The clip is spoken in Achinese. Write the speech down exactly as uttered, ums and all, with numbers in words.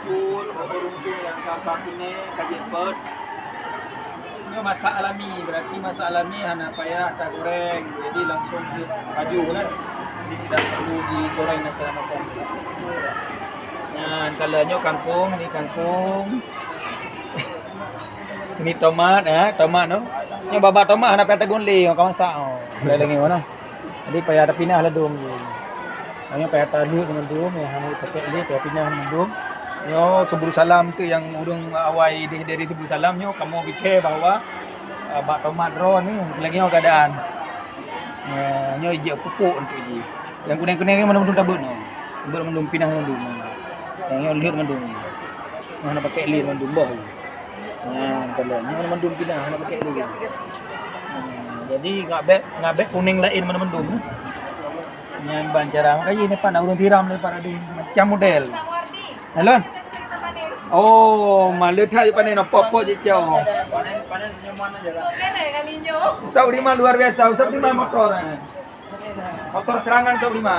Pun, bubur untung nyang ka, ka kuning, ka jeuet peuet. Nyoe masak alami, berarti masak alami hana payah tagoreng. Jadi langsung jeuet laju lah. Jadi tidak perlu digoreng dan segala macam. Nyan, kalau nyoe kangkong, ni kangkong. Ni tomat, eh, tomat tu. Nyoe babah tomat hana payah tagun lé, ka masak. Oh. Boleh lagi mana? Jadi payah tapinah ladôm je. Hanya payah taleuek mandum, ya, hana pakai lé, payah pinah mandum. Nyoe Subul Salam tu nyang ureueng awai deh dari Subul Salam nyoe kamoe pikir bahwa, ah, bak tomat droe ni lagi nyoe keadaan. Ya, nyoe ijak pupuk untuk ji. Yang kuning-kuning ni mana mandum tabeuet nyoe. Tabeuet mandum pinah mandum. Yang nyoe leuet mandum ni. Hana pakai lé mandum boh. Ha, kalau nyoe mandum pinah hana pakai lé. Hmm, jadi ngabek ngabek kuning lain mana mandum. Nyan ban cara makajih ni pan ureueng tiram le para di macam model. Alon. Oh, malu that panen apa-apa je cau. Usah lima luar biasa, usah lima motor. Motor serangan usah lima.